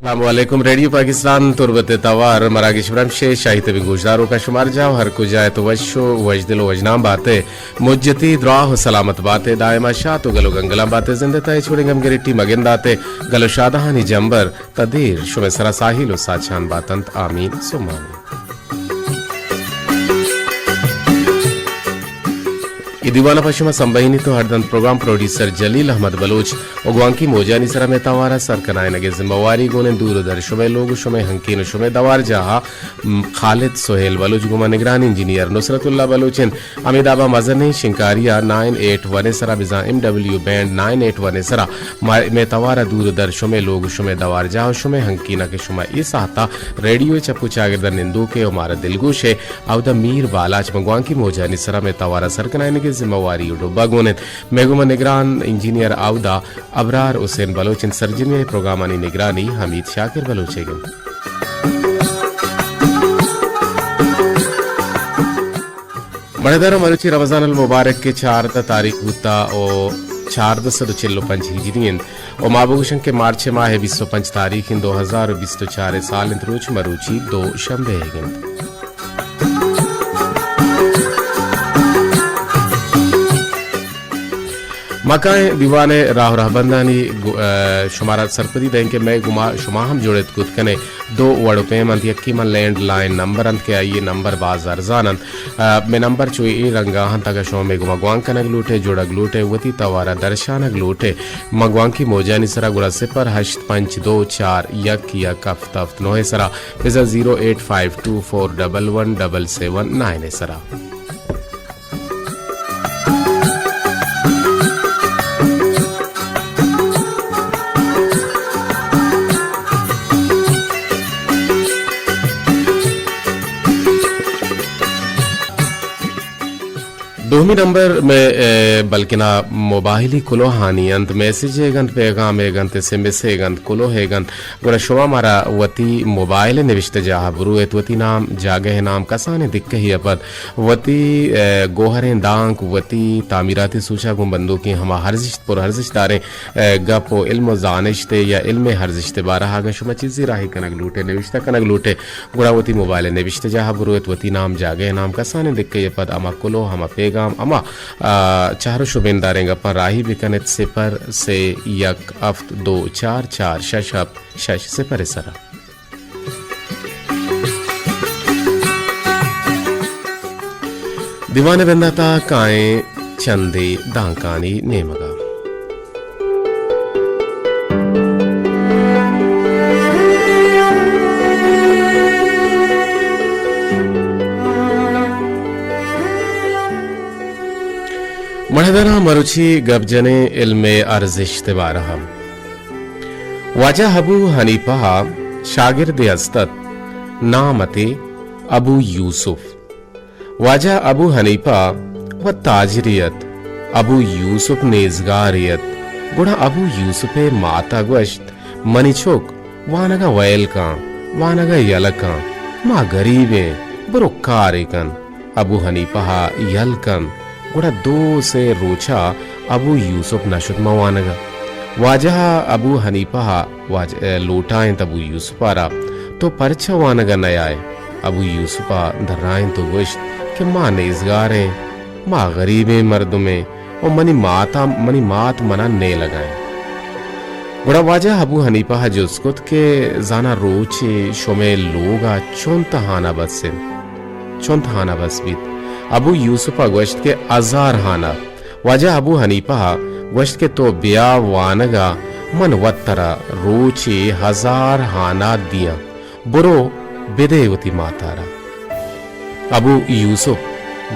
السلام علیکم، ریڈیو پاکستان تربت توار مراگش برمش، شاہی تبی گوشداروکاں شمار جاہ ہر کجا ات وش و وشدل و وشنام باتے، مجتی دراہ و سلامت باتے، دائما شات و گل و گنگلاں باتے، زندے تہ چوڑیں گم گریٹی مگنداتے، گل و شادہانی جمبر تا دیر شمے سرا ساحل و ساچان باتنت۔ آمین ثم آمین۔ اے دیوان ء پہ شما سمبہینیت و ہردنت پروگرام پروڈیوسر جلیل احمد بلوچ و گوانکی موجانی سرا مئے توارا سر کنائینگ ء ذمہ واری گون انت۔ دور و در شمئے لوگ و شمئے ہنکین و شمئے دوار جاہا، م، خالد سہیل بلوچ گوما نگران انجینئر نصرت اللہ بلوچ انت۔ ہمے دابا مزنیں شنکاری ء نائن ایٹ ون ء سرا بزاں M W band nine eight one ء سرا ما، مئے توار ء دور و در شمئے لوگ و شمئے دوار جاہ و شمئے ہنکین ء کہ شما اے ساعت ء ریڈیو ء چپ و چاگرد ء نندوک ئے و مارا دلگوش ئے، اودا میر بالاچ ماں گوانکی موجانی سرا مئے توار ء سر کنائینگ ء ذمہ واری و ڈبہ گون انت۔ مئے گوما نگران انجینئر اودا ابرار حسین بلوچ انت۔ سرجمی ء پروگرامانی نگرانی حمید شاکر بلوچ ئیگ انت۔ مڑدار مروچی رمضان المبارک کے چاردہ تاریخ بوتا او چاردہ سد و چل و پنچ ہجری انت او ما بگوشن کہ مارچ ماہ بیست و پنچ تاریخ انت، دو ہزار و بیست و چار سال انت، روچ مروچی دو شنبے ئیگ انت۔ ما کائیں دیوان ء راہ و رہبندانی گو-، ء، شمارا سرپدی دئیں کہ مئے گما شما ہم جڑت کت کنے۔ دو وڑ و پیم انت، یکی من لینڈ لائن نمبر انت کہ آئی نمبر باز ارزان انت۔ ء، مئے نمبر چو اے رنگا انت، اگہ شما مئے گما گوانک کنگ لوٹے، جڑگ لوٹے، وتی توارا درشانگ لوٹے، ما گوانکی موجانی سرا گڑا صفر ہشت پنچ دو چار یک یک ہفت ہفت نو سرا بزاں zero eight five two four double one double seven nine سرا۔ دومی نمبر مئے، اے، بلکنا موبائلی کلوہانی انت، میسج ئیگ انت، پیغام ئیگ انت، ایس ایم ایس ئیگ انت، کلوہ ئیگ انت۔ گڑا شما مارا وتی موبائل ء نبشتہ جاہ ء برویت، وتی نام، جاگہ ء نام، کسانیں دکہے ء پد وتی، ء، گوہریں دانک، وتی تعمیراتی سوچا گوں بندوکیں ہما ارزشت پر ارزشت داریں، ء، گپ و علم و زانشت ء یا علم ء ارزشت ء بارہ ء اگاں شما چیزے راہی کنگ لوٹ ئے، نبشتہ کنگ لوٹ ئے، گڑا وتی موبائل ء نبشتہ جاہ ء برویت، وتی نام، جاگہ ء نام، کسانیں دکہے ء پد ہما کلوہ، ہما پیغام، ہما، ء، چہر و شبین داریں گپاں راہی بکن ات، صفر سے یک ہفت دو چار چار شش ہفت شش صفر ء سرا۔ دیوان ء بندات ء کائیں چندے دانکانی نیمگ ء۔ مڑداراں مروچی گپ جنیں علم ء ارزشت ء بارہ ء۔ واجہ ابو حنیفہ ء شاگردے است ات، نام اتے ابو یوسف۔ واجہ ابو حنیفہ وت تاجرے ات، ابو یوسف نیزگارے ات۔ گڑا ابو یوسف ء مات ء گوشت، منی چک، وانگ ء ویل کن، وانگ ء یلہ کن، ما گریب ایں، برو کارے کن۔ ابو حنیفہ ء یل کنت، گڑا دو سے روچا ابو یوسف نہ شت ماں وانگا۔ واجہ ء ابو حنیفہ ء واج-، ء لوٹائینت ابو یوسف ء را، تو پرچا وانگا نیائے؟ ابو یوسف ء درائینت و گوشت کہ ما نیزگار ایں، ما غریبیں مردم ایں و منی مات ء، منی مات منا نیلگا انت۔ گڑا واجہ ابو حنیفہ ء جست کت کہ زاناں روچے شمئے لوگ ء چنت ہانہ بس انت؟ چنت ہانہ بس بیت؟ ابو یوسف ء گوشت کہ ہزار ہانہ۔ واجہ ابو حنیفہ ء گوشت کہ تو بیا وانگ ء، من وت ترا روچے ہزار ہانہ دیاں، برو بدے وتی مات ء را۔ ابو یوسف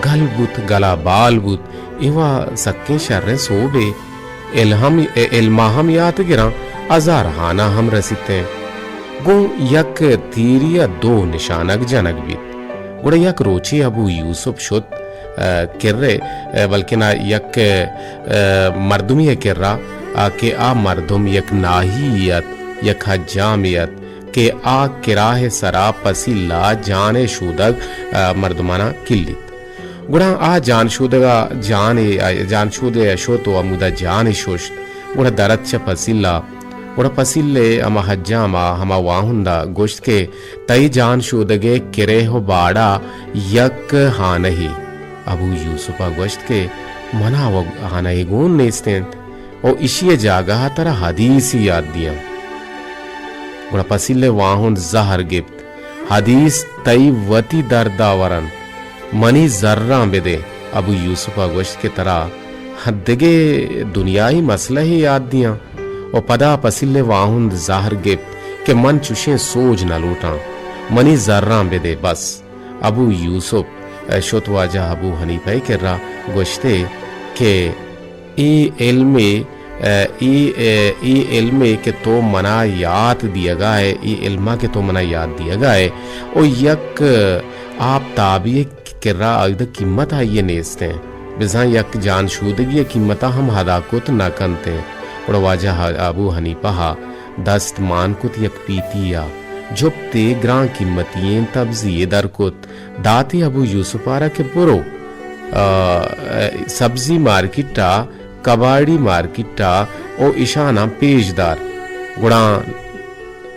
گل بوت، گلا بال بوت، ایوا سکیں شریں سوبے۔ الہم، علما ہم یات گراں، ہزار ہانا ہم رسیتیں۔ گوں یک تیری ء دو نشانگ جنگ بیت۔ گڑا یک روچے ابو یوسف شت، ء، کرے، ء، بلکنا یک، ء، مردمی ء کرا، آ کہ آ مردم یک ناہی ات، یک حجامے ات کہ آ کراہ ء سرا پسیلا جان ء شودگ، ء، مردماناں کلیت۔ گڑا آ جان شودگا جانے، جان شودے ء شت و ہمودا جانے ششت۔ گڑا درت چہ پسیلا، گڑا پسیل ءِ ہما حجام ءَ ہما واہند ءَ گوشت کہ تئی جان شودگ ءِ کرہ ءُ باڑ ءَ یک ہانہے۔ ابو یوسف ءَ گوشت کہ منا و ہانہے گون نیست انت ءُ ایشی ءِ جاگہ ءَ ترا حدیثے یات دیاں۔ گڑا پسیل ءِ واہند زہر گپت، حدیث تئی وتی درد ءَ ور انت، منی زراں بدے۔ ابو یوسف ءَ گوشت کہ ترا دگہ دنیائی مسئلہ یے یات دیاں۔ ءُ پدا پسیل ءِ واہند زہر گپت کہ من چشیں سوج نہ لوٹاں، منی زراں بدے بس۔ ابو یوسف شت واجہ ابو حنیفہ ءِ کرا، گوشتے کہ اے علمے، اے، اے، اے علمے کہ تو منا یات دیگا ئے، اے علما کہ تو منا یات دیگا ئے، او یک آپتابی ءِ کرا آئی ءِ قیمت آئی ءِ نیست انت، بزاں یک جان شودگی ءِ قیمت ءَ ہم ادا کت نہ کنت انت۔ گڑا واجہ ابو حنیفہ ءَ دست مان کت یک پیتی ءَ، جپتے گران قیمتی ایں تبزی یے در کت، داتے ابو یوسف ءَ را کہ برو، آ، سبزی مارکیٹ ءَ، کباڑی مارکیٹ ءَ او اشاناں پیش دار۔ گڑا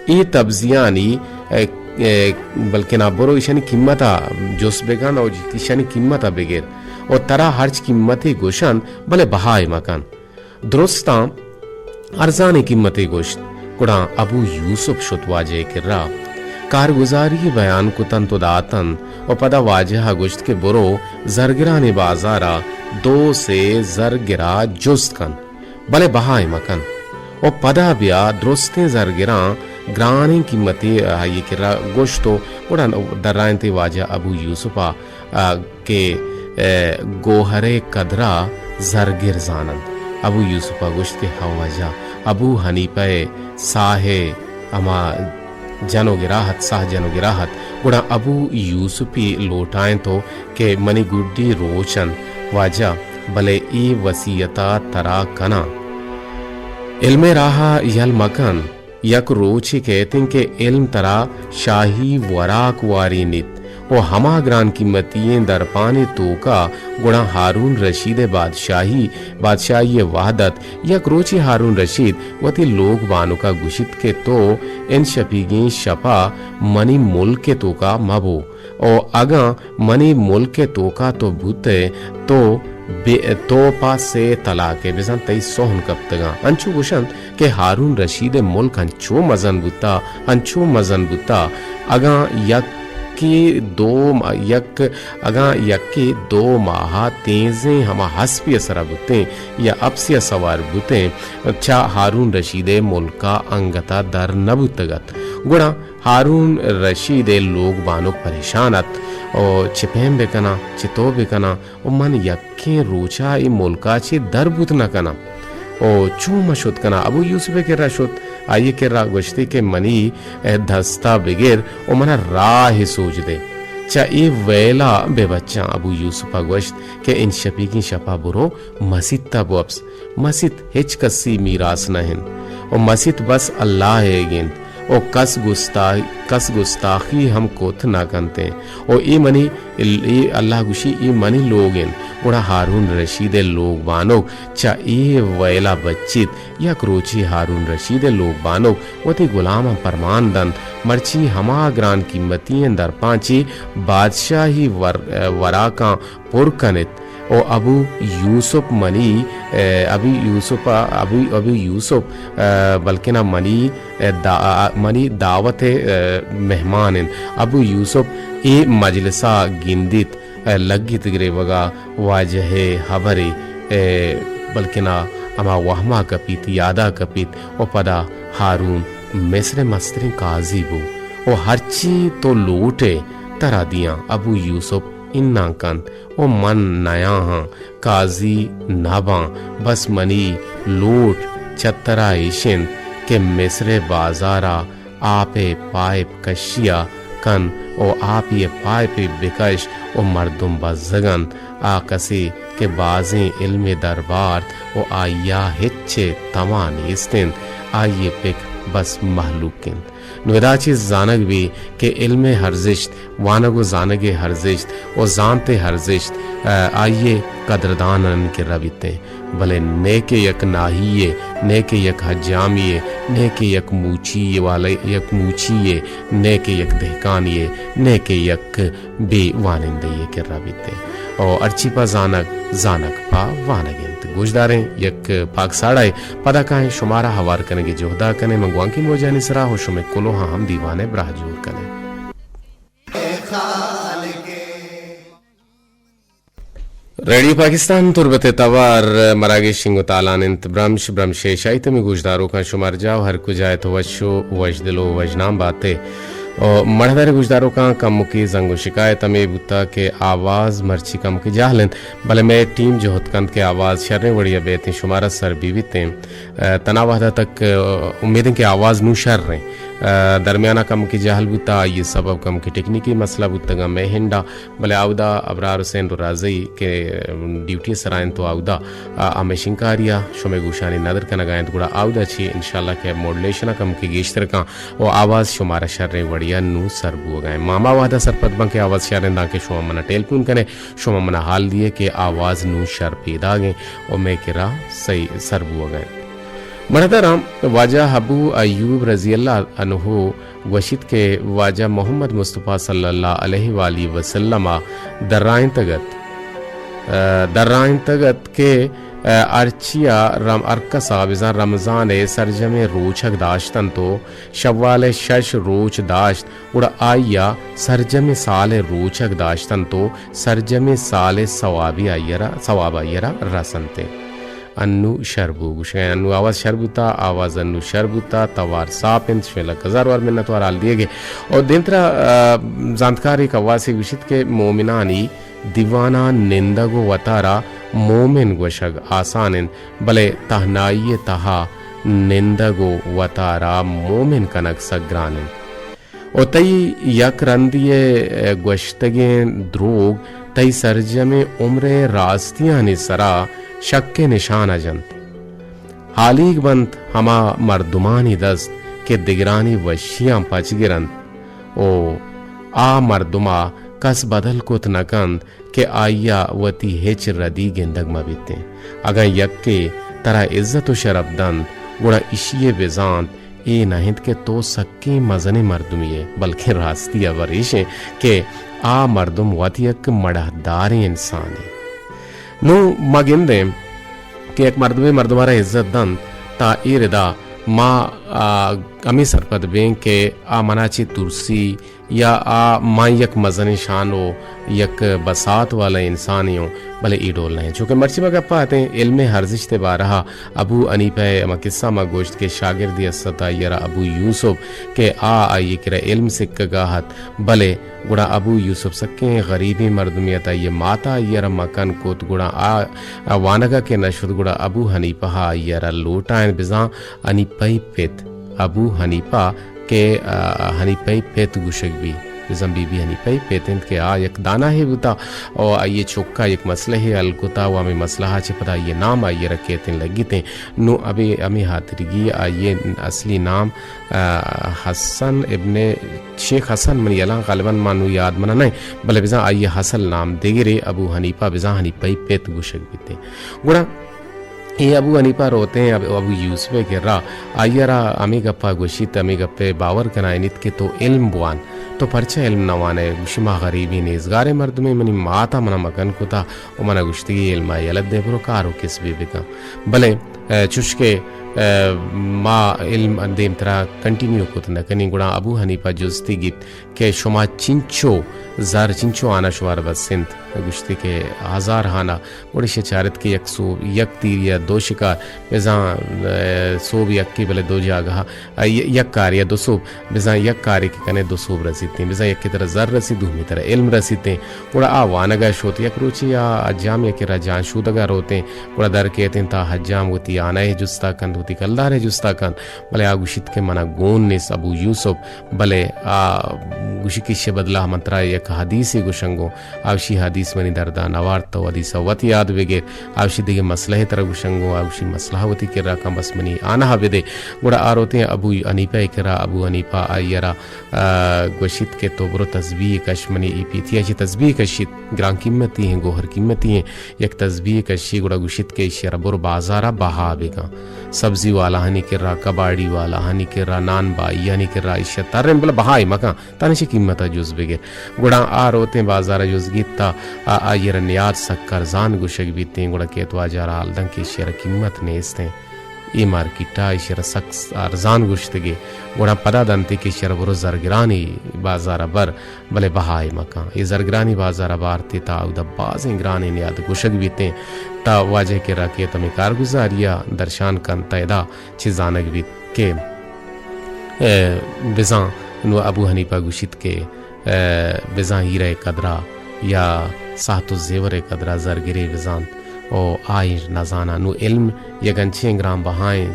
اے تبزیانی، اے، اے، بلکنا برو اشانی قیمت ءَ جست بکن او اشانی قیمت ءَ بگر او ترا ہرچ قیمتے گوشنت، بلے بہائے مکن۔ درستاں ارزانیں قیمتے گوشت۔ گڑا ابو یوسف شت واجہ ءِ کرا، کارگزاری بیان کتنت ءُ داتنت ءُ پدا واجہ ءَ گوشت کہ برو زرگرانی بازار ءَ دو سے زرگر ءَ جست کن، بلے بہائے مکن ءُ پدا بیا۔ درستیں زرگراں گرانیں قیمتے آئی ءِ کرا گوشت ءُ گڑا درائینتے واجہ ابو یوسف ءَ، آ، کہ، اے، گوہر ءِ قدر ءَ زرگر زاننت۔ ابو یوسف ءَ گوشت کہ ہو واجہ، ابو حنیفہ ءِ ساہ ءَ ہما جن ءُ گراہ ات، ساہ جن ءُ گراہ ات۔ گڑا ابو یوسفی لوٹائینت ءُ کہ منی گڈی روچ انت واجہ، بلے اے وصیت ءَ ترا کناں، علم ءِ راہ ءَ یل مکن۔ یک روچے کئیت انت کہ علم ترا شاہی وراک وارینیت ءُ ہما گران قیمتی ئیں درپانے توکا۔ گڑا ہارون رشید ءِ بادشاہی، بادشاہی ءِ وہد ات۔ یک روچے ہارون رشید وتی لوگ بانک ءَ گوشیت کہ تو انشپیگیں شپ ءَ منی ملک ءِ توکا مبو۔ او اگاں منی ملک ءِ توکا تو بوتئے، تو بے، تو پہ سے طلاق ئے، بزاں تئی سہن کپتگاں۔ انچو گوشنت کہ ہارون رشید ءِ ملک انچو مزن بوتا، انچو مزن بوتا، اگاں یکے دو ما-، یک، اگاں یکے دو ماہ ءَ تیزیں ہما اسپے ءِ سرا بوتیں یا اپسے ءَ سوار بوتیں، چہ ہارون رشید ءِ ملک ءَ انگت ءَ در نہ بوتگ ات۔ گڑا ہارون رشید ءِ لوگ بانک پریشان ات ءُ چہ پیم بکناں، چہ تو بکناں ءُ من یکیں روچ ءَ اے ملک ءَ چہ در بوت نہ کناں ءُ چون من شت کناں؟ ابو یوسف ءِ کرا شت، آئی ءِ کرا گوشتی کہ منی دست ءَ بگر ءُ من ءَ راہے سوج دے، چہ اے ویل ءَ بہ بچاں۔ ابو یوسف ءَ گوشت کہ انشپیگیں شپ ءَ برو مسیت ءَ بوپس۔ مسیت ہچ کسی میراث نہ انت ءُ مسیت بس اللہ ئیگ انت ءُ کس گستا-، کس گستاخی ہم کت نہ کنت ءُ اے منی، اے اللہ گوشی، اے منی لوگ انت۔ گڑا ہارون رشید ءِ لوگ بانک چہ اے ویل ءَ بچیت۔ یک روچے ہارون رشید ءِ لوگ بانک وتی گلاماں پرمان دنت، مرچی ہما گران قیمتی ئیں درپاں چہ بادشاہی ور-، وراکاں پر کنت۔ او ابو یوسف منی، اے، ابو یوسف ءَ، ابو، ابو یوسف، اے، بلکنا منی، اے، دا-، منی دعوت ءِ، اے، مہمان انت۔ ابو یوسف اے مجلس ءَ گندیت، اے، لگیت گریوگ ءَ، واجہ ءِ ہبرے، اے، بلکنا ہما وہم ءَ کپیت، یاد ءَ کپیت۔ او پدا ہارون مصر ءِ مستریں قاضی بو۔ او ہرچی تو لوٹ ئے ترا دیاں۔ ابو یوسف اناں کنت، او من نیاہاں، قاضی نہ باں، بس منی لوٹ چہ ترا ایش انت کہ مصر ءِ بازار ءَ آپ ءِ پائپ کشی ءَ کن او آپ ءِ پائپ ءَ بکش او مردم بزگ انت، آ کسے کہ بازیں علم ءِ دربارت او آئی ءَ ہچ ءِ تما نیست انت، آئی ءِ پک بس مہلوک انت۔ نوں ادا چہ زانگ بی کہ علم ءِ ارزشت، وانگ و زانگ ءِ ارزشت و زانت ءِ ارزشت، آ، آئی ءِ قدردانانی کرا بیتیں۔ بلے نئے کہ یک ناہی یے، نئے کہ یک حجامی یے، نئے کہ یک موچی یے والے، یک موچی یے، نئے کہ یک دہکانی یے، نئے کہ یک بے وانندہ یے کرا بیت۔ او ہرچی پہ زانگ، زانگ پہ وانگ انت۔ گوشداریں یک پاک ساڑا ء، پدا کائیں شمارا ہوار کنگے جہدا کنیں۔ من گوانکی موجانی سرا ہو شمے کلوہاں ہم دیوانے براہ جوڑ کنیں۔ ریڈیو پاکستان تربت ء توار مراگش شنگ و تالان انت۔ برمش، برمش ء شاہی تمی گوشداروکاں شمار جاہ و ہر کجا ات وش و وشدل و وشنام بات ء۔ و مڑہدار گوشداروکاں کمکی زنگ و شکایت ہمے بوتا کہ آواز مرچی کمکی جاہل انت، بلے مئے ٹیم جہد کنت کہ آواز شریں وڑیا بیتیں، شمارا سر بی بیتیں۔ ء، تنا وہدا تک، ء، امید انت کہ آواز نوں شر انت۔ ء، درمیانا کمکی جاہل بوتا، آئی سبب کمکی ٹیکنیکی مسئلہ بوتگا مئے ہنڈا۔ بلے آودا ابرار حسین رازئی کہ ڈیوٹی سرا انت و آودا، آ، ہمے شنکاریا شمے گوشانی ندر کنگا انت، گڑا آودا چی انشاءاللہ کہ ماڈولیشن کمکی گیشتر کن و آواز شمارا شریں وڑیا نوں سر بوگا انت۔ ما ہما وہدا سرپد بن کہ آواز شریں دانکہ شما منا ٹیلیفون کنے، شما منا حال دیے کہ آواز نوں شر پیداگ انت و مئے کرا صحیح سر بوگا انت۔ مڑدراں واجہ ابو ایوب رضی اللہ عنہ گوشیت کہ واجہ محمد مصطفی صلی اللہ علیہ وآلہ وسلم ء درائینتگ ات، ء، درائینتگ ات کہ، ء، ہرچیا رم-، ہرکسا بزاں رمضان ء سرجمیں روچگ داشتنت و شوال ء شش روچ داشت، گڑا آئی ء سرجمیں سال ء روچگ داشتنت و سرجمیں سال ء ثوابی آئی ء را، ثواب آئی ء را رسنت۔ انو شر بو گوشگا، انو آواز شر بوتا، آواز انو شر بوتا، توار ساپ انت، شمئے لک ہزار وار منت وار حال دیگے۔ اور دیمترا، آ، زانتکار یک حواسے گوشیت کہ مومنانی دیوانا نندگ و وتارا مومن گوشگ آسان انت، بلے تہنائی تہا نندگ و وتارا مومن کنگ سک گران انت۔ و تئی یک رندی ء گوشتگیں دروگ تئی سرجمیں عمر ء راستیانی سرا شک ء نشان ء جنت۔ ہالیگ بنت ہما مردمانی دست کہ دگرانی وشیاں پچ گرنت و آ مردما کس بدل کت نہ کنت کہ آئیا وتی ہچ ردی گندگ مہ بیتیں۔ اگاں یکے ترا عزت و شرپ دنت، گڑا اشی ء بزانت، اے نہ انت کہ تو سکیں مزنیں مردمے ئے، بلکیں راستی ہبر ایش انت کہ آ مردم وت یک مڑاہداریں انسانے۔ نوں ما گندیں کہ یک مردمے مردم ء را عزت دنت، تا اے ردا ما، آ، ہمے سرپد بیں کہ آ منا چہ ترسی، یا آ من یک مزنیں شان و یک بساط والا انسانے اوں، بلے اے ڈول نہ انت۔ چونکہ مرچی ما گپ ء اتیں علم ء ارزشت ء بارہ ء، ابو حنیفہ ء ہما قصہ ما گوشت کہ شاگردے است ات آئی ء را ابو یوسف کہ آ آئی ء کرا علم سکگا ات، بلے گڑا ابو یوسف سکیں غریبیں مردمے ات، آئی ء مات ء آئی ء را مکن کت، گڑا آ، آ وانگ ء کہ نہ شت، گڑا ابو حنیفہ ء آئی ء را لوٹائینت، بزاں حنیفہ ء پت، ابو حنیفہ کہ، آ، حنیفہ ء پت گوشگ بی، بزاں بی بی حنیفہ ء پت انت کہ آ یک دانائے بوتا و آئی ء چکا یک مسئلہ ء حل کتا و ہمے مسئلہ ء چہ پدا آئی ء نام آئی ء را کیتیں لگیتیں۔ نوں ابے ہمے ہاترگی آئی ء اصلی نام، آ، حسن ابن شیخ حسن منی یلاں غالباً ما نوں یاد منا نہ انت، بلے بزاں آئی ء اصل نام دگرے ابو حنیفہ، بزاں حنیفہ ء پت گوشگ بیتیں۔ گڑا اے ابو حنیفہ روتیں اب-، ابو یوسف ء کرا، آئی ء را ہمے گپ ء گوشیت، ہمے گپ ء باور کنائینیت کہ تو علم بوان، تو پرچا علم نہ وان ئے؟ گوشی، ما غریبیں نیزگاریں مردمے، منی مات ء منا مکن کتا و منا گوشتگی علم ء یلہ دے، برو کار و کسبے بکن۔ بلے، ء، چوشکہ، ء، ما علم دیمترا کنٹینیو کت نہ کنیں، گڑا ابو حنیفہ جستی گیت کہ شما چنچو زر، چنچو آنا شمارا بس انت؟ گوشتی کہ ہزار آنا۔ گڑا ایشی چارت کہ یک سوب یک تیر یا دو شکار، بزاں، ء، سوب یکے بلے دو جاگہ، ء، ی-، یک کار یا دو سوب، بزاں یک کارے کہ کنے دو سوب رسیتیں، بزاں یکے ترا زر رسی، دومی ترا علم رسیتیں۔ گڑا آ وانگا شوت، یک روچے آ حجام یکے را جان شودگا روتیں، گڑا در کیتیں تا حجام وتی آنائے جستا کنت، کلدارے جستا کنت، بلے آ گوشیت کہ منا گون نیست ابو یوسف، بلے آ گوشی کہ ایشی بدلا من ترا یک حدیثے گوشنگوں، آ وشی حدیث منی دردا نوارت، تو حدیثا وت یاد بگر، آ وشی دگہ مسئلہ ترا گوشنگوں، آ وشی مسئلہ وتی کرا کن بس منی آنہا بدے۔ گڑا آ روتیں ابو حنیفہ کرا، ابو حنیفہ آئی را، آ، گوشیت کہ تو برو تسبیح کش، منی ای پیتیا چہ تسبیح کشیت، گران قیمتی ہیں، گوہر قیمتی ہیں، یک تسبیح کشی گڑا گوشیت کہ ایشی را برو بازارا بہا بکن۔ سبزی والاہانی کرا، کباڑی والاہانی کرا، نان بائیانی کرا ایشی ترن بلے بہائے مکن، تاں ایشی قیمتا جز بگر۔ گڑا آ روتیں بازارا جز گیت تا آ، آئی را نیاد سک ارزان گوشگ بیتیں، گڑا کیت واجہ را حال دن کہ ایشی را قیمت نیستیں۔ اے مارکیٹا ایشی را سک ارزان گوشتگے۔ گڑا پدا دنتے کہ ایشی را برو زرگرانی بازارا بر۔ بلے بہائے مکن۔ اے زرگرانی بازارا بارتے تا اودا بازیں گرانیں نیاد گوشگ بیتیں۔ تا واجہ کرا کیت ہمے کارگزاریا درشان کنت تا ادا چہ زانگ بیت کہ، اے، بزاں نوں ابو حنیفہ گوشیت کہ، اے، بزاں ہیرہ قدرا یا ساہت و زیور قدرا زرگرے بزانت و آئی نزاناں۔ نوں علم یک انچیں گران بہائیں،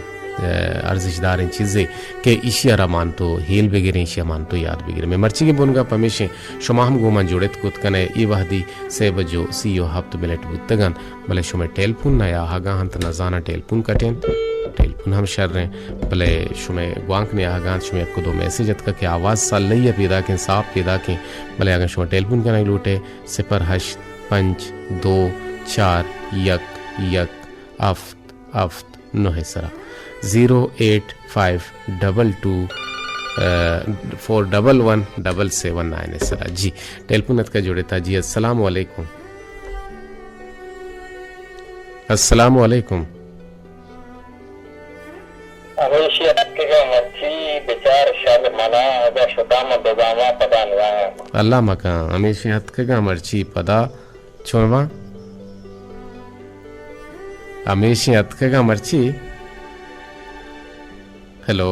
اے، ارزشداریں چیزے کہ ایشی ء را مان تو ہیل بگریں، ایشی ء مان تو یاد بگریں۔ مئے مرچیگیں بنگپ ہمیشیں، شما ہم گوں من جوڑت کت کن ئے۔ اے وہدی سے بج و سی و ہپت منٹ بوتگ انت، بلے شمئے ٹیلفون نہ آہگا انت، نزاناں ٹیلفون کٹینت۔ ٹیلفون ہم شریں، بلے شمئے گوانک نیاہگا انت، شمئے یک دو میسج اتکگ کہ آواز سلئی ء پیداکیں، صاف پیداکیں، بلے اگاں شما ٹیلفون کنگ لوٹ ئے، صفر ہشت پنچ دو چار یک یک ہفت ہفت نو ء سرا، zero eight five double two four double one double seven nine ء سرا۔ جی، ٹیلفون اتکا جوڑتا۔ جی، السلام علیکم۔ السلام علیکم۔ ہمیشی اتکگاں مرچی بچار شر منا، اگاں شتاں من بزاناں پدا نیایاں۔ اللہ مکن، ہمیشی اتکگاں مرچی پدا چون باں؟ ہمیشی اتکگاں مرچی۔ ہیلو۔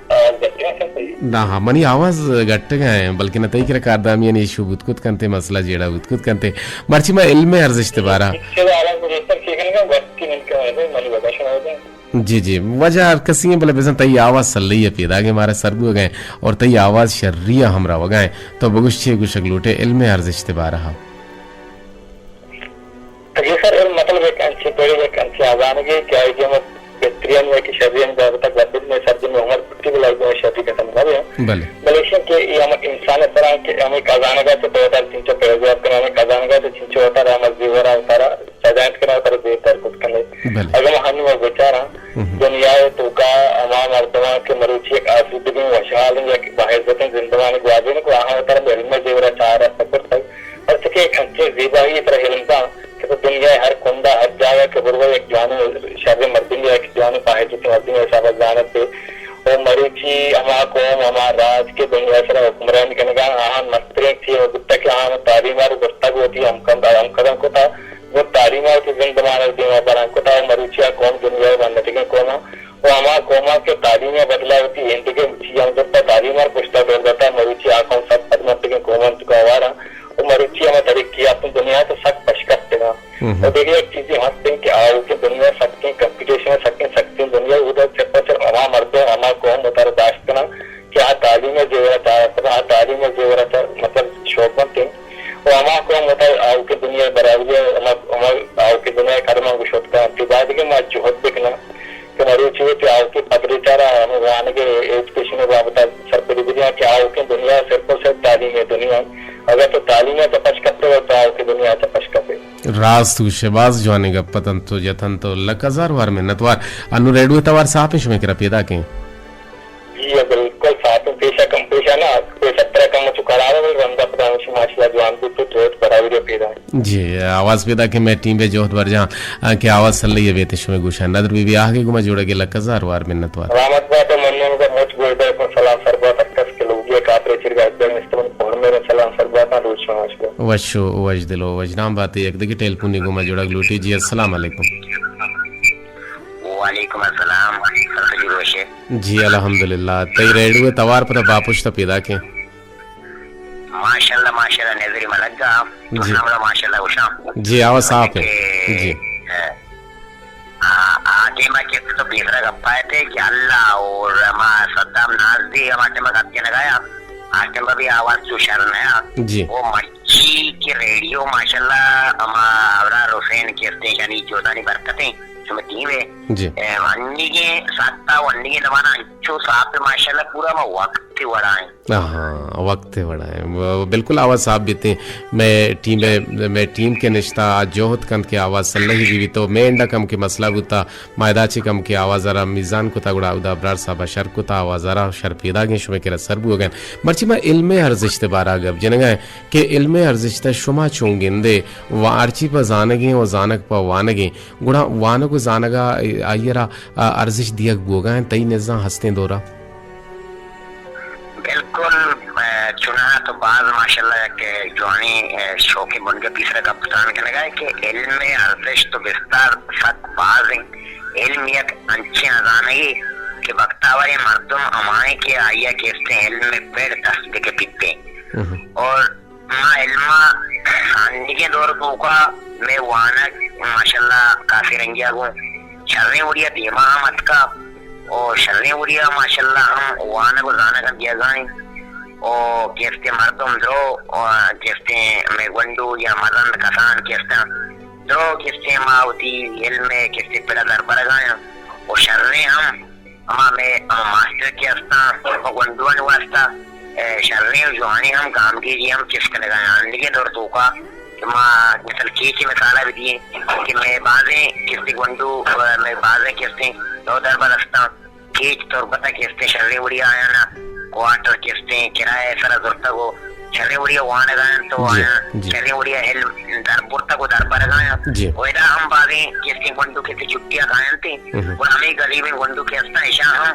آواز گٹگا سر تئی؟ نہ، ہاں، منی آواز گٹگا ہیں، بلکہ نہ تئی کرا کاردامیانی ایشو بوت کت کنتے، مسئلہ جیڑا بوت کت کنتے۔ مرچی ما علم ارزشت بارا۔ چلو، آواز بہتر کی کنگا، وقت کی نمکہ ہے، منی وجہ شما ہے۔ جی، جی، وجہ ہر کسی ہیں، بلے بزن تئی آواز سلئی ہے، پیدا گئے مارا سر بو گئے، اور تئی آواز شری ہے، ہمراہ وگا ہیں۔ تو بگوش چے گوشگ لوٹے علم ارزشت بارا۔ جی سر، علم مطلب ایک انچیں پڑھے، ایک انچیں آزانگے کہ آئی دیما بہترین یا کہ شرین بابت گپ بزنیں، سرجم عمر بوتی بلے آئی دیما شری ختم نہ بے۔ بلے۔ بلے ایشیں کہ یہ ہم انسان سرا کہ ہم ایک آزانگا سے پیدا چنچو پیدا کنانے، آزانگا سے چنچو ہوتا رہا، ہم زیورا ہوتا رہا، سجائنت کنانے، پر زیور تر کت کنے۔ بلے۔ اگر ہم ہنو بچاراں، ہم۔ دنیا ء توکا ہما مردماں کہ مروچی یک آسودگیں وشحالیں یک باعزتیں زندمانی گوازینگ ء آہاں وتارا علم ء زیور ء چار ء سفر تگ، پرچہ کہ یک انچیں زیبائی ء ترا علم داں کہ تو دنیا ء ہر کنڈ ء ہر جاگہ کہ برو یک جوانیں شریں مردمے ء یک جوانیں باعزتیں مردمے ء حساب ء زانت ئے۔ و مروچی ہما قوم ہما راج کہ دنیا ء سرا حکمرانی کنگا آہاں مستریں چیز بوتگ کہ آہاں تعلیم ء رو برتگ وتی ہم کم، ہم قدم کتا۔ گوں تعلیم ء وتی زندمان ء دیما بلاں کت ء مروچی ء قوم دنیا ء بندتگیں قوم ء و ہما قوم ء کہ تعلیم ء بدلا وتی ایندگہ چیزاں زرت ء تعلیم ء پشت ء دور دات ء مروچی آ قوم سد پدمنتگیں قوم انت کہ ہوار ء و مروچی ہما ترقی یافتیں دنیا ء چہ سک پشکپتگ ء۔ و دگہ یک چیزے ہست انت کہ آؤکیں دنیا سکیں کمپیٹیشن ء سکیں سختیں دنیا ء اود ء صرف ء صرف ہما مردم ہما قوم وتارا داشت کناں کہ آ تعلیم ء زیور ء چارگ ء آ تعلیم ء زیور ء چہ مطلب شوق بنت انت۔ و ہما قوم وتا آؤکیں دنیا ء برابری ء ہما، ہما آؤکیں دنیا ء قدماں گوں شت کننت، بایدگیں ما جہد بکناں کہ مروچی وتی آؤکیں پدریچ ء را ہمے وانگ ء ایجوکیشن ء بابت ء سرپدی بدیاں کہ آؤکیں دنیا صرف ء صرف تعلیم ء دنیا انت۔ اگاں تو تعلیم ء چہ پش کپتگ تو آؤکیں دنیا ء چہ پش کپ ئے۔ راست گوش ئے، باز جوانیں گپ اتنت تو جتنت تو لک ہزار وار منت وار۔ انوں ریڈیو ء توار ساپ انت شمئے کرا پیداک انت؟ جی، بالکل ساتوں پیشا کم پیشا نا، پیشا ترا کم چو خراب ہے، بل رندا پدا ہمیشہ ماشاءاللہ جوان بوت تو جہد برابری پیدا ہے۔ جی، آواز پیدا کہ میں ٹیم بے جہد برجاں، آ، کہ آواز سلئی بیت شمے گوشاں۔ ندر بی بی آہگے گما جوڑگے لک ہزار وار منت وار۔ سلامت بات، ممنون کا مچ گوشدار کو سلام سر بات، اکس کے لوگی کاترے چرگا اجبر مستمن پہر میرے سلام سر بات، روز شما شکر۔ وشو، وش دلو، وش نام بات، یک دگہ ٹیلیفونی گما جوڑگ لوٹی۔ جی، السلام علیکم۔ وعلیکم السلام، سر سجی روشے۔ جی الحمدللہ، تئی ریڈیو ء توار پدا باپشت ء پیداک انت۔ ماشاءاللہ، ماشاءاللہ، نظری ملگا، جی۔ ہمرا ماشاءاللہ گوشاں۔ جی، آواز صاف ہے۔ کہ، جی۔ آ، آ ٹیما کہ پیسرا گپا اتیں کہ اللہ اور ہما صدام نازدی ہما ٹائم گپ کنگا یا، آ ٹائم بھی آواز چو شر نہ یا۔ جی۔ وہ مرچی کہ ریڈیو ماشاءاللہ ہما ابرار حسین کہ استیں، یعنی جودانی برکتیں، شما ٹیم ہے۔ جی۔ اے، انیگیں ساعتا و انیگیں زمانہ انچو صاف ہے ماشاءاللہ، پورا ہما وقت وڑا ہیں۔ ہاں، وقت وڑا ہیں۔ وہ بالکل آواز صاف بیتیں۔ میں ٹیم، میں ٹیم کے نشتہ آ جہد کنت کہ آواز صلحی بی بی تو میں انڈا کم کے مسئلہ بوتا، ما ادا چہ کم کہ آواز ء را میزان کتا، گڑا اودا ابرار صاحب ء شر کتا، آواز ء را شر پیداگیں، شمئے کرا سر بوگن۔ مرچی ما علم ء ارزشت ء بارا گپ جنگا ہیں کہ علم ء ارزشت ء شما چون گندے؟ و ہرچی پہ زانگیں و زانگ پہ وانگیں، گڑا وانگ و زانگ ء آئی ء را ارزشت دیگ بوگا ہیں تئی نزاں ہستیں دورا؟ بالکل، اے، چوناہا تو باز ماشاءاللہ یک جوانیں، اے، شوقیں بنگپی سرا گپ تران کنگا ہے کہ علم ء ارزشت و بستار سک باز ہیں۔ علم یک انچیں ہزانہ یے کہ بختاوریں مردم ہمائیں کہ آئی ء کہ استیں علم ء پڑ دست بکپیت۔ اور ما علم ء انیگیں دور توکا مئے وانگ ماشاءاللہ کافی رنگیا گوں شریں وڑیا دیما ہم اتکا، او شریں وڑیا ماشاءاللہ ہم وانگ و زانگ ہم دیگا ہیں۔ او کہ استیں مردم درو، او کہ استیں مئے گونڈو یا مزن کسان کہ استاں، درو کہ استیں ما وتی علم ء کہ استیں پڑا دربرگا ہیں۔ او شریں ہم ہما مئے ہما ماسٹر کہ استاں، ہما گونڈوانی واسطہ، اے، شریں و جوانیں ہم گامگیجی ہم چست کنگا ہیں۔ انیگیں دور توکا کہ ما مثال کیچ مثالا بدییں کہ مئے بازیں کہ استیں گونڈو، اے، مئے بازیں کہ استیں نودربر استاں، کیچ تربتا کہ استیں شریں وڑیا آیانا کوارٹر کہ استیں کرایہ سرا زرتگ و شریں وڑیا وانگا انت و جی، آیاں جی۔ شریں وڑیا علم در برتگ و در برگا انت۔ جی۔ و ادا ہم بازیں کہ استیں گونڈو کہ استیں چھٹیا کاینت، ہم۔ گڑا ہمے غریبیں گونڈو کہ استاں، اشاں ہم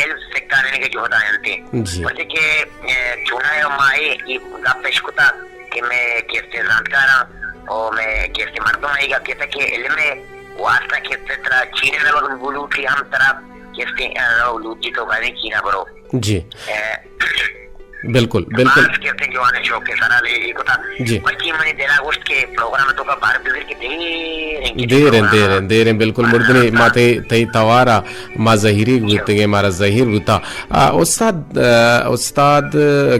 علم سکارینگ ء جہد آینت۔ جی۔ پرچہ کہ، اے، چوناہا ما اے، اے گپ اش کتا کہ مئے کہ استیں زانتکاراں او مئے کہ استیں مردم اے گپ کتا کہ علم ء واسطہ کہ استیں ترا چینا روگ لوٹی، ہم ترا کہ استیں، اے، روگ لوٹی تو بازیں چینا برو۔ جی۔ اے، بالکل، بالکل۔ باز کہ استیں جوانیں شوق ء سرا لے، لے کتا۔ جی۔ بلکہ منی دلا گوشت کہ پروگرام توکا بار بگر کہ دیر ہیں کہ دیر ہیں، پروگرام دیر ہیں، دیر ہیں، بالکل۔ مردنی ما تئی، تئی توارا ما زہیری بوتگیں، مارا زہیر بوتا۔ آ، استاد، آ، استاد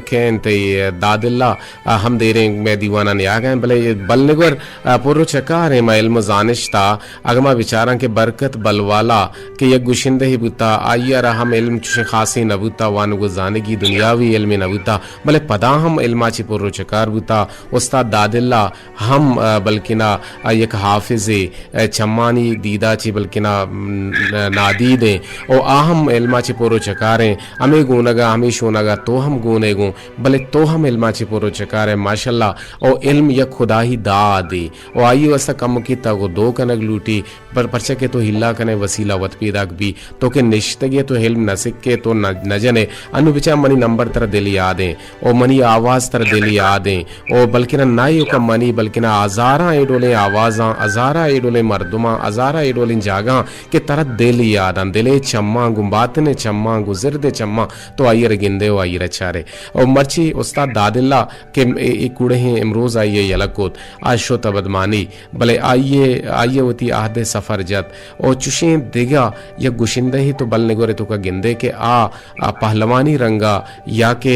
کین تئی داد اللہ، آ، ہم دیریں مئے دیوانا نیاگا ہیں، بلے بل نگور، آ، پر و چکار ہیں ما علم و زانشتا۔ اگہ ما بچاراں کہ برکت بلوالا کہ یک گشندہے بوتا، آئی ء را ہم علم چوشیں خاصیں نہ بوتا، وانگ و زانگی دنیاوی علمے نہ بوتا، بلے پدا ہم علما چہ پر و چکار بوتا۔ استاد داداللہ ہم، آ، بلکنا، آ، یک حافظے، آ، چمانی دیدا چہ بلکنا، م، نادیدیں، او آ ہم علما چہ پر و چکاریں۔ ہمے گونگا، ہمے شونگا تو ہم گونے گوں، بلے تو ہم علما چہ پر و چکارے، ماشاءاللہ۔ او علم یک خدائی دادے۔ و آئی واسطہ کمکے تگ و دو کنگ لوٹی، پر پرچا کہ تو ہلا کنے وسیلہ وت پیداک بی، تو کہ نشتگے تو علم نہ سکے تو نہ، نہ جنے۔ انو بچار منی نمبر ترا دل یادیں، او منی آواز ترا دل یادیں، او بلکنا نہ ایوکا منی، بلکنا ہزاراں اے ڈولیں آوازاں، ہزاراں اے ڈولیں مردماں، ہزاراں اے ڈولیں جاگہاں کہ ترا دل یاداں، دلے چماں گوں، باطنے چماں گوں، زردے چماں تو آئی را گندے و آئی را چارے۔ او مرچی استاد داداللہ کہ اے، اے کوڑہیں امروز آئی یلہ کوت، آ شت ابدمانی۔ بلے آئی ء، آئی ء وتی عہد ء سفر جت۔ او چشیں دگہ یک گشندہے تو بل نگورے توکا گندے کہ آ، آ پہلوانی رنگا یا کہ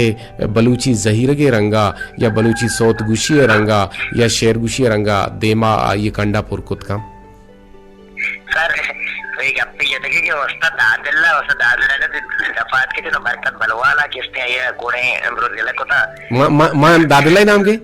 بلوچی زہیرگے رنگا یا بلوچی سوت گوشی ء رنگا یا شعر گوشی ء رنگا دیما آئی ء کنڈا پر کت کن۔ سر، تو اے گپے جتگے کہ استاد داداللہ، استاد داداللہ نے دفعات کے تو برکت بلوالا کستے آئی ء کوڑے امروز ضلع کتا۔ ما، ما، ما داداللہ نام کے؟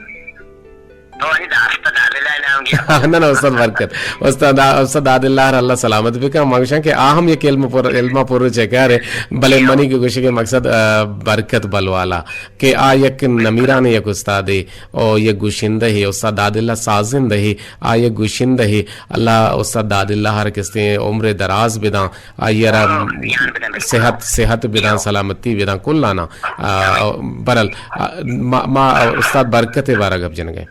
تو انی داستہ داداللہ نام گیا۔ نہ، نہ، استاد برکت۔ استاد، استاد داداللہ را اللہ سلامت بکن۔ ما گوشاں کہ آ ہم یک علم پر، علم پر چکار ہے۔ بلے منی کہ گوشے کہ مقصد، آ، برکت بلوالا کہ آ یک نمیران یک استادے او یک گوشندہ ہے، استاد داداللہ سازندہ ہے، آ یک گوشندہ ہے۔ اللہ استاد داداللہ ہر کستے عمر دراز بداں۔ آئی ء را آمین، بدن، بالکل۔ صحت، صحت بداں، سلامتی بداں، کلانا۔ آ، برل، آ، ما، ما استاد برکت ء بارہ گپ جنگ ء۔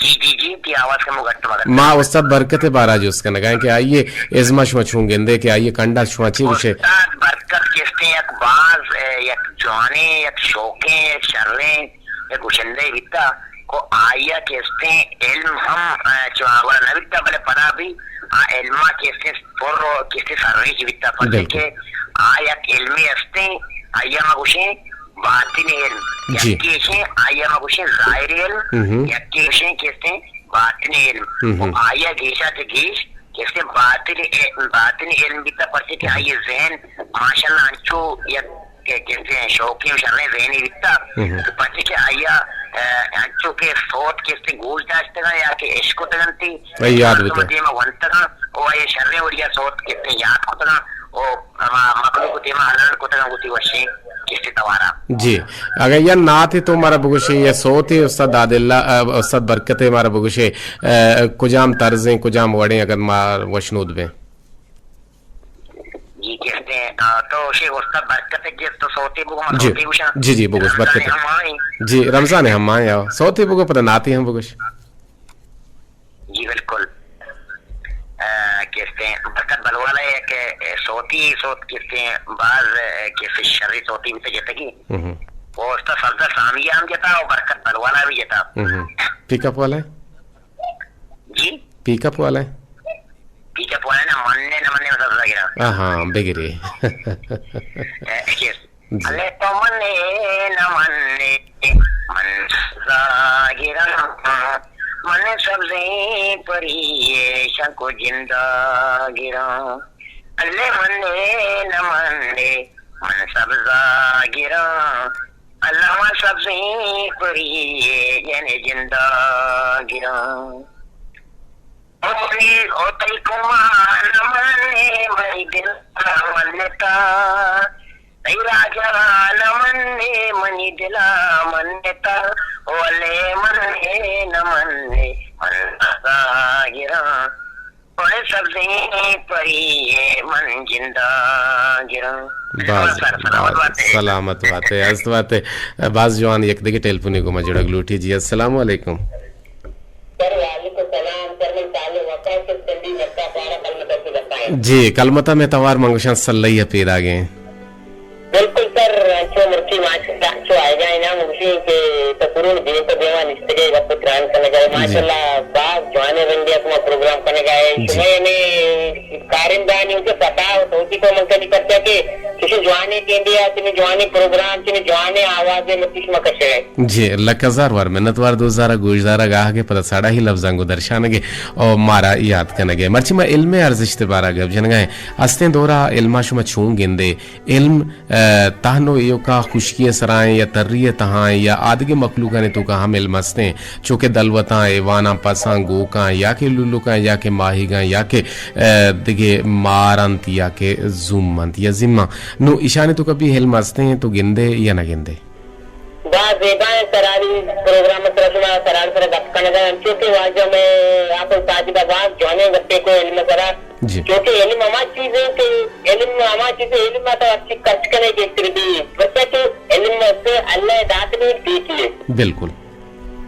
جی، جی، جی، تی آواز کمو گٹ مگٹ۔ ما استاد برکت ء بارہ جست کنگ ء کہ آئی ء ازما شما چون گندے کہ آئی ء کنڈا شما چی گوشے؟ استاد برکت کستے یک باز، اے، یک جوانیں، یک شوقیں، یک شریں، یک گشندے بیتا۔ کو آئی ء کستے علم ہم، اے، چو آورا نہ بیتا، بلے پدا بھی آ علم ءَ کسے پر و کسے سرریچ بیتا، پرچہ بالکل۔ کہ آ یک علمے ہستیں، آئی ءَ ما گوشیں باطن علم۔ جی۔ یکے اشیں، آئی ءَ ما گوشیں ظاہر علم، ہم۔ یکے اشیں کسے باطن علم۔ ہم۔ و آئی ءَ گیشا چہ گیش کسے باطن ع-، باطن علم بیتا، پرچہ کہ جی۔ آئی ءِ ذہن ماشاءاللہ انچو یک کہ کسے شوقیں و شریں ذہنے بیتا، ہم۔ تو پرچہ کہ آئی ءَ، ا، انچو کہ سوت کسے گوش داشتگاں یا کہ اشکتگنتی، اے یاد مردم بیتا۔ دیما ونتگاں، و آئی ءَ شریں وڑیا سوت کسے یاد کتگاں، و ہما مخلوق دیما الان کتگاں وتی وشیں کسے توارا۔ جی، اگاں یا ناتے تو مارا بگوشے یا سوتے استاد عادل، ا، استاد برکتے مارا بگوشے، ا، کجام طرزیں، کجام وڑیں اگر ما وشنود بیں؟ جی، کستے، آ، تو شی استاد برکت جی تو سوتے بگو، ما جی۔ سوتے گوشاں۔ جی، جی، بگوش، رمضان برکت۔ ہم آئیں۔ جی، رمضان ہم آئیں، آؤ۔ سوتے بگو، پدا ناتے ہم بگوش۔ جی، بالکل۔ آ، کستے، برکت بلوالا ہے کہ سوتی سوت کستے باز، آ، کستے شری سوتی بھی تو جتگی۔ ہم۔ وہ استاد سردار سامی ہم جتا اور برکت بلوالا بھی جتا۔ ہم۔ پک اپ والا ہے؟ جی؟ پک اپ والا ہے؟ پک اپ والا نا، من نے نہ من نے سبزا گرا۔ ہاں، ہاں، بگرے۔ اے، یس۔ جی۔ الے تو من نے نہ من نے، من سبزا گرا۔ من سبزیں پری شنکو جندا گرا۔ الے من نے نہ من نے، من سبزا گرا۔ اللہ من سبزیں پری جن جندا گرا۔ او تئی، او تئی کمان منی، منی دل منتا۔ تئی راجا نہ منی، منی دلا منتا۔ او الے منی نہ منی، من سزا گراں۔ او سبزیں پری من جندا گراں۔ باز، سر سلامت باز باتے۔ سلامت باتے، است باتے۔ باز جوان یک دگہ ٹیلیفونے گوما جڑگ لوٹی۔ جی، السلام علیکم۔ سر، وعلیکم السلام۔ سر، من صالح وفا سے سندھی مکہ پارا کلمتہ سے بتائیں۔ جی، کلمتہ میں توار منگوشاں سلئی پیداگیں۔ بالکل سر، انچو مرچی ماشاءاللہ انچو آئیگا ہے نا، منگوشی کہ تسرون دین تو دیوان نشتگے گپ تران کنگا ہے۔ جی۔ ماشاءاللہ باز جوانے رنگے اتما پروگرام کنگا ہے۔ جی۔ شما نے کارندانی کے پتا ہو تو کی کو من کلی پرچا کہ کسی جوانے کے اندیا، چنی جوانے پروگرام، چنی جوانے آواز ہے، متی شما کشے۔ جی، لک ہزار وار منت وار دوست دارا گوش دارا گاہ کے پدا ساڑا ہی لفظاں گو درشانگے او مارا یاد کنگے۔ مرچی ما علم ارزشت بارا گپ جنگا ہیں۔ استیں دورا علما شما چون گندے؟ علم، ا، تہنو ایوکا خشکی سرائیں یا تری تہائیں یا آدگے مخلوقانی توکا ہم علم استیں۔ چوکہ دلوتاں، ایواناں، پساں، گوکاں، یا کہ لولکاں، یا کہ ماہیگاں، یا کہ، ا، دگے مار انت، یا کہ زوم انت، یا زیماں۔ نو ایشانی توکا بھی علم استیں تو گندے یا نہ گندے؟ باز زیبا ہیں سرانی پروگرام سرا شما سران سرا گپ کنگا، انچو کہ واجہ میں آپ ساجدہ باز جوانیں گپے کو علم سرا۔ جی۔ چونکہ علم ہما چیز ہے کہ علم ہما چیز ہے، علم ما تو اچھی خرچ کرنے کے پھر بھی، بچہ کہ علم سے اللہ دات بھی دیتی ہے۔ بالکل۔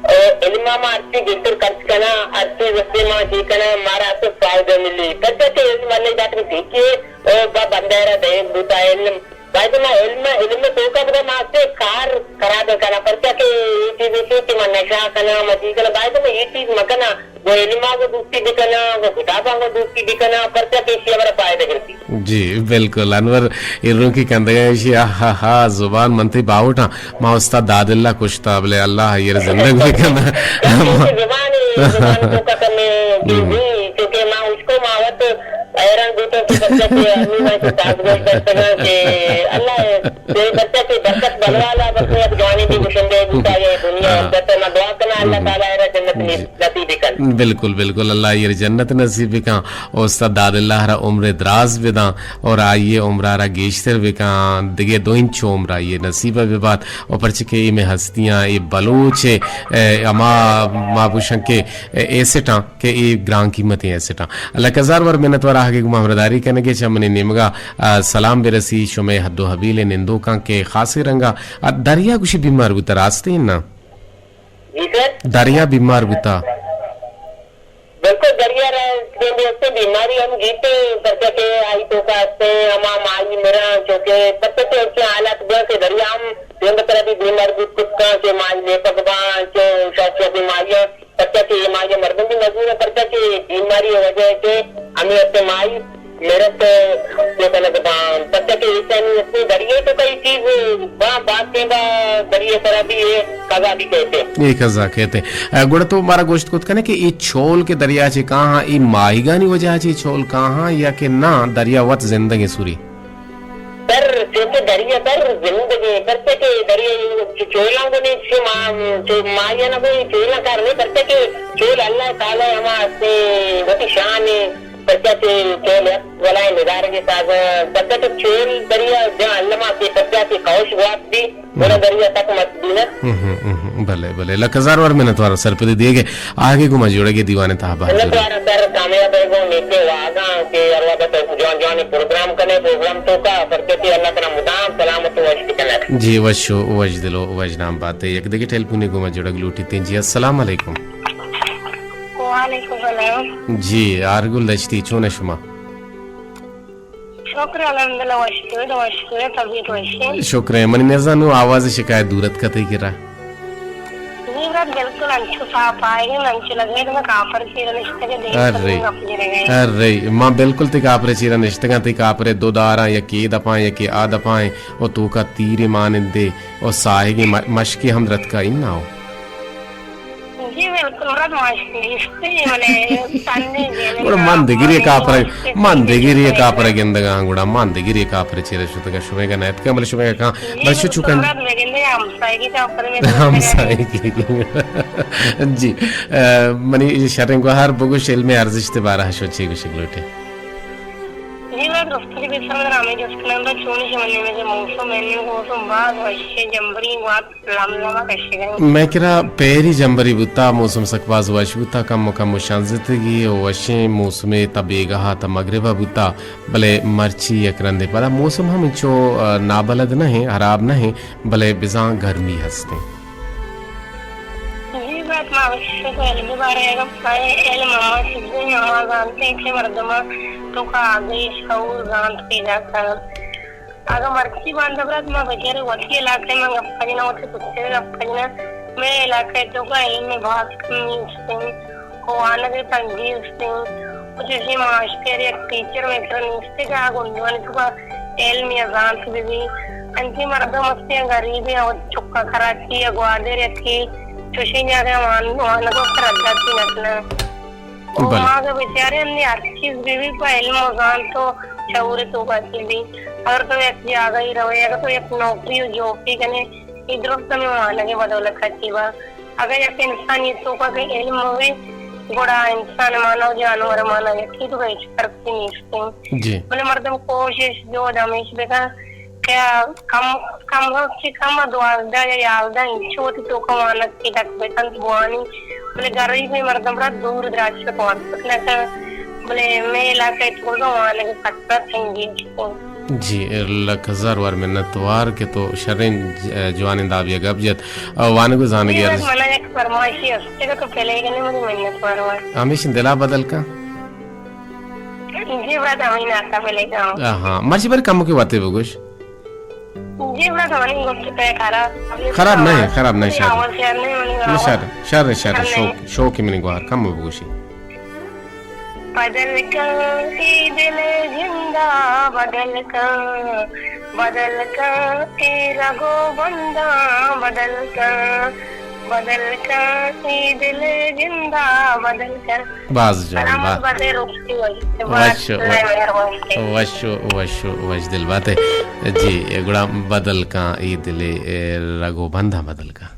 اور علم ما ہر چیز بہتر خرچ کرنا، ہر چیز اس سے ما چیز کرنا، ہمارا تو فائدہ ملی۔ بچہ کہ علم اللہ دات بھی دیتی ہے، اور با بندہ را دے بوتا علم۔ باید ما علم، علم توکا بدا ما سے کار خراب کنا، پرچا کہ یہ چیز ہے کہ ما نشہ کنا، ما چیز کنا، باید ما یہ چیز مکنا۔ وہ علما کو دوستی بکنا، وہ کتاباں کو دوستی بکنا، پرچا کہ اسی ہمارا فائدہ کرتی۔ جی، بالکل۔ انور ایروں کی کندگا ایشی، آہا ہا، زبان منتی باوٹاں، ما استاد داد اللہ کشتا، بلے اللہ یہ زندگ بکنا۔ زبان، زبان توکا کمی، جی، جی، کیونکہ ما اس کو ماوت حیران بوتوں کہ بچہ کہ امی میں کہ سازگار کرتگاں کہ اللہ، کہ بچہ کہ برکت بلوالا بس یک جوانی بھی گشندے بوتا یہ دنیا، ہاں۔ بس ما دعا کنا اللہ تعالی را جنت نصیب، نصیب کن۔ بالکل، بالکل، اللہ یہ جنت نصیب بکن۔ اور استاد داد اللہ را عمر دراز بدن اور آئیے عمرہ را گیشتر بکن۔ دگے دو انچو عمر آئیے نصیب ببات۔ اور پرچہ کہ اے میں ہستیاں، اے بلوچ، اے، اما ما بوشن کہ، اے، ایسٹاں کہ اے گران قیمتیں ایسٹاں۔ اللہ کزار ور منت ور آہگے گما ہمراہداری کنگے چہ منی نیمگا، آ، سلام برسی شمے حد و حبیل نندوکاں کہ خاصے رنگا، آ، دریا گوشی بیمار بوتا راستے نا؟ جی سر۔ دریا بیمار بوتا۔ بالکل دریا را بیماری ہم گیتے، پرچہ کہ آئی توکا ہستے، ہما ماہی مراں، چونکہ پرچہ کہ اچھے حالات بیاں کہ دریا ہم دیم بترا بھی بیمار بوت کت کاں کہ ماہی لیپک باں، چو شوق شوق ماہی پرچا کہ اے ماہی ء مردم بھی مجبور انت، پرچا کہ بیماری ء وجہ ء کہ یہ سرا بھی یہ قضا بھی کہتے ہیں۔ یہ قضا کہتے ہیں۔ اے، گڑا تو مارا گوشت کت کنے کہ یہ چول کے دریا چے کہاں، یہ ماہیگانی وجہ چے چول کہاں یا کہ نہ، دریا وت زندگیں سوری؟ سر، چونکہ دریا سر زندگیں، پرچہ کہ دریا چو-، چولاں کو نہیں، چو ما-، چو ماہیاں کو نہیں، چولاں کار نہیں، پرچہ کہ چول اللہ تعالی ہما سے وتی شان ہے، پرچہ کہ چول یک بلائیں ندارگے سازاں، پرچہ کہ چول دریا جہاں اللہ ما سے پرچہ کہ کوش گوات بھی، گڑا دریا تک مت بینت۔ ہم، ہم، ہم، بلے، بلے۔ لک ہزار وار منتوار سرپدی دیگے۔ آگے گوں ما جوڑگے دیوانے تہا بہر منتوار سر، کامیاب ہے گوں نیکیں واہگاں کہ ہر وقت جوان جوان پروگرام کنے، پروگرام توکا پرچہ کہ اللہ ترا مدام سلامت و وش بکنے۔ جی، وش و وش دل و وش نام باتے۔ یک دگہ ٹیلیفونے گوں ما جوڑگ لوٹیتیں۔ جی، السلام علیکم۔ وعلیکم السلام۔ جی، آرگل دشتی، چون شما؟ شکر الحمدللہ، وش اتکے، وش اتکے، طبیعت وش ہے۔ شکر ہے، منی نزانو آواز شکایت دورت کتے کرا۔ جی برات، بالکل انچو صاف آئے گا، انچو لگے تو میں کافر چیرا نشتگے دیکھ ارے، گپ جنے گئے۔ ارے، ما بالکل تی کافر چیرا نشتگاں، تی کافر دو داراں، یکی دپاں، یکی آ دپاں، او توکا تیرے مانندے، او ساہگے م-، مشکے ہم درتکا اناو۔ جی بالکل، مراد ماشکے است، بلے تنے گڑا من دگری کاپر، من دگری کاپر گندگاں، گڑا من دگری کاپر چیرے شتگا، شمے گا نیتکا، بلے شمے گا کان، جی بلے شو بالکل، چکن۔ مراد بگندے ہمسائیگی کاپر میں ہمسائیگی۔ جی، اے، منی شریں گوہار بگوش علم ارزشت بارہ شو چی گوشگ لوٹے؟ جی مراد رفتگی بسر ہمیں جس کنن چونی شمنے میں موسم، میں موسم باز وشے جمبری وات لم لم کشگا۔ مئے کرا پیری جمبری بوتا، موسم سک باز وش بوتا، کم و کم و شانزتگی و وشیں موسمے تا بیگاہ تا مغربا بوتا، بلے مرچی یک رندے پدا موسم ہم انچو، آ، نابلد نہ ہیں، حراب نہ ہیں، بلے بزاں گرمی ہستیں۔ جی، بات ما وشی کو علم بارے اگر پائے علم ہما چیزیں ہما زانتے کہ مردمہ تو کا آگئی شعور زانت پیدا کر۔ اگاں مرچی باندا برات ما بچارے وتی علاقہ ء من گپ جناں، وتی پت ء گپ جناں، مئے علاقہ ء توکا علم ء باز کمی است انت ء وانگ ء تنگی است انت ء چوشیں ماسٹر یک ٹیچر مئے کرا نیست کہ آ گونڈوانی توکا علم یا زانت بہ بی۔ انچیں مردم است انت غریب انت، وتی چکاں کراچی یا گوادر یا کہ چوشیں جاگہ وان-، وانگ ء سر ء داتی نہ کناں۔ او بلے۔ ما اگہ بچارے ہمے ہر چیز بہ بی پہ علم و زانت و شعور توکا چہ بی۔ اگر تو یک جاگہی روئے، اگر تو یک نوکری و جابے کنے، اے درست ہمے وانگ ء بدولت ء چہ با۔ اگر یک انسانی توکا کہ علم ہوئے، گڑا انسان مانا و جانور مانا یکی، تو ہچ فرق نیست۔ جی۔ بلے مردم کوشش جہد ہمیش بکن کہ کم، کم چہ کم دوازدہ یا یازدہ انچو وتی توکا وانگ کہ دک بکنت بوانی، بلے گریبیں مردم را دور دراج پہ کمک بکنت۔ بلے مئے علاقہ ء توکا وانگ ء کثرت انگیج انت۔ جی، لک ہزار وار منت وار کہ تو شریں ج-، جوانیں دابے ء گپ جت۔ ء وانگ و زانگ ء ارزشت۔ منا یک فرمائشی است کہ تو پلے کنے منی منت وار وار۔ ہمیش دلا بدل کن۔ جی، برات ہمے ناکا بلے گاؤں۔ آہاں، مرچی بر کمکے وتے بگوش۔ جی، برات ہمانی گوشت پہ خراب۔ خراب نہیں، خراب نہیں، شر۔ آواز شر نہیں، منی نہ، آواز شر، شر، شر، شر شوق، نہیں۔ شوق منی گوہار، کم بگوشی۔ بدل کن اے دل جندا بدل کن، بدل کن اے رگ و بنداں بدل کن، بدل کن اے دل جندا بدل کن۔ باز جوان، سلامت با-، باتے، روکی وش، وش، وش، وش، وش دل باتے۔ جی، گڑا بدل کن اے دل، اے، رگ و بنداں بدل کن۔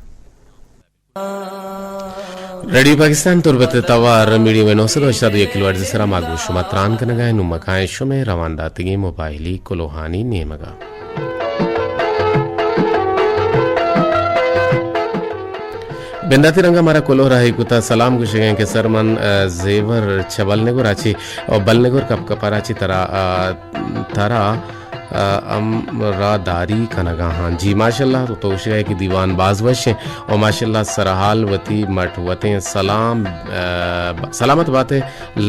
ریڈیو پاکستان تربت ء توار میڈیم ویو نو سد و ہشتاد و یک کلو ہرٹز ء سرا ما گوں شما تران کنگا ایں۔ نوں ما کائیں شمئے روان داتگیں موبائلی کلوہانی نیمگا۔ بنداتی رنگا مارا کلوہ راہی کتا، سلام گوشگیں کہ سر من، ء، زیور چہ بلنگور آچی و بلنگور کپ کپر آچی ترا، ء، ترا ء، ہم راہ داری کنگا ہاں۔ جی ماشاءاللہ، تو، تو گوشگا ئے کہ دیوان باز وش ایں و ماشاءاللہ سرحال وتی مٹ وتیں سلام، ء، ب-، سلامت باتے۔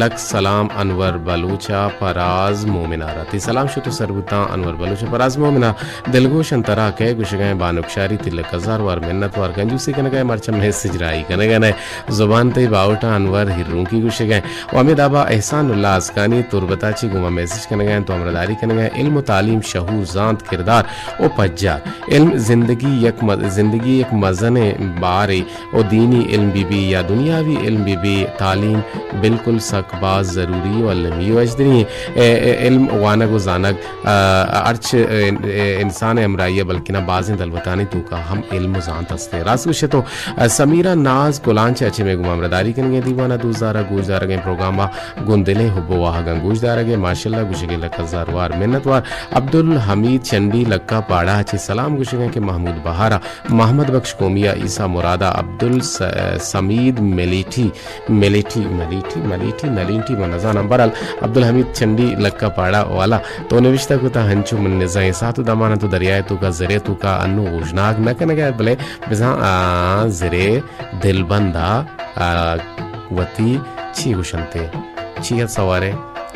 لک سلام انور بلوچ ء پراز مومن ء را۔ تئی سلام شت و سر بوتاں انور بلوچ ء پراز مومن ء۔ دلگوش انت ترا کئے گوشگا ئے بانک شاری، تئی لک ہزار وار منت وار، کنجوسی کنگا ئے مرچاں میسج راہی کنگا نئے۔ زبان تئی باہوٹاں انور ہیرونکی گوشگا ئے۔ و ہمے دابا احسان اللہ آسکانی تربتا چی گوما میسج کنگا انت و ہمراہداری کنگا انت۔ علم و تعلیم شعور، زانت، کردار و پجار۔ علم زندگی یک م-، زندگی یک مزنیں بارے و دینی علم بہ بی یا دنیاوی علم بہ بی، تعلیم بالکل سک باز ضروری و المی و اجدری ایں۔ اے، اے علم وانگ و زانگ، آ، ہرچ، اے، اے انسان ءِ ہمراہی ءَ بلکنا بازیں دلوتانی توکا ہم علم و زانت ہستیں۔ راست گوشے تو، آ، سمیرہ ناز کلانچ ءَ چہ مئے گوما ہمراہداری کنگیں دیوان ءَ دوست دارگ، گوش دارگیں پروگرام ءَ گوں دلیں حب و واہگاں گوش دارگ ءَ ماشاءاللہ گوشگ ءَ لک ہزار وار منت وار۔ عبدالحمید چنڈی لکا پاڑا چہ سلام گوشگ ءَ کہ محمود بہار ءَ، محمد بخش قومی ءَ، عیسی مراد ءَ، عبدال س-، سمید ملیٹی، ملیٹی، ملیٹی، ملیٹی، نلیٹی، من نزاناں۔ بہرحال عبدالحمید چنڈی لکا پاڑا والا تو نوشتہ کتا، ہنچو من نزاں اے ساعت و دمان تو دریائے توکا، زرے توکا انو اوژناگ نہ کنگا، بلے بزاں آ زرے دلبندا، آ، وتی چی گوشنتے؟ چی ءَ سوارے؟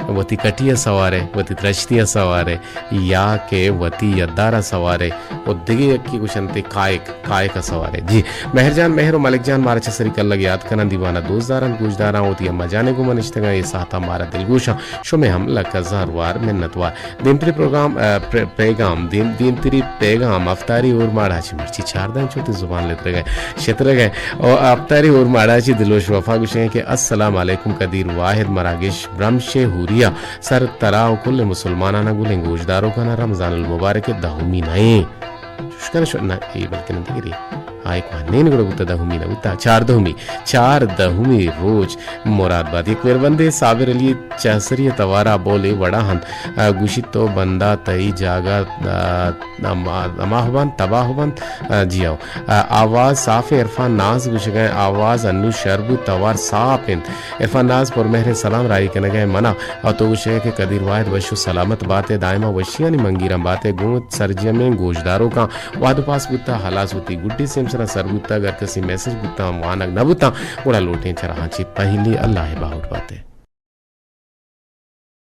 وتی کٹی ءَ سوارے، وتی درشتی ءَ سوارے، یا کہ وتی یدار ءَ سوارے، و دگہ یکی گوشنتے کائک، کائک ءَ سوارے۔ جی، مہر جان مہر و ملک جان مارا چہ سری کلگ یات کنن، دیوان ءَ دوست دارن، گوش دارن، وتی اما جانے گوما نشتگاں، اے ساعتا مارا دلگوشاں۔ شمے ہم لک ہزار وار منت وار۔ دیمتری پروگرام، آ، پر-، پیغام، دیم-، دیمتری پیغام، افطاری اور ماڑا چی مرچی چاردہ انچو تی زبان لترگئے، شترگئے۔ او افطاری اور ماڑا چی دلوش وفا گوشگئے کہ السلام علیکم قدیر واحد مراگش برمش ہوریا سر ترا و کل مسلمانانا گلیں گوشداروکانا رمضان المبارک دہمی نئیں۔ چوشکن شو-، نہ، اے بلکن دگری۔ آ، ایک ماہ نین گڑا بوتا، دہمی نہ بوتا، چاردہمی، چاردہمی روچ مراد بات۔ یک مہربندے صابر علی چہسری توارا بولے وڑا ہند، آ، گوشی تو بندا تئی جاگہ، آ، ہما، ہما بنت، تباہ بنت، آ، جی ہو۔ آ، آواز صاف ہے، عرفان ناز گوشگئے، آواز انو شر بو، توار صاف انت۔ عرفان ناز پر مہر سلام راہی کنگئے منا، او تو گوشگئے کہ قدیر واحد وش و سلامت باتے، دائما وشیانی منگیران باتے، گوں سرجمیں گوشداروکاں وہد و پاس بوتا، ہلاس وتی گڈی سیمسرا سر بوتا، اگر کسی میسج بوتا، وانگ نہ بوتا، گڑا لوٹیں چراہاں چی پہلی اللہ باہوٹ باتے۔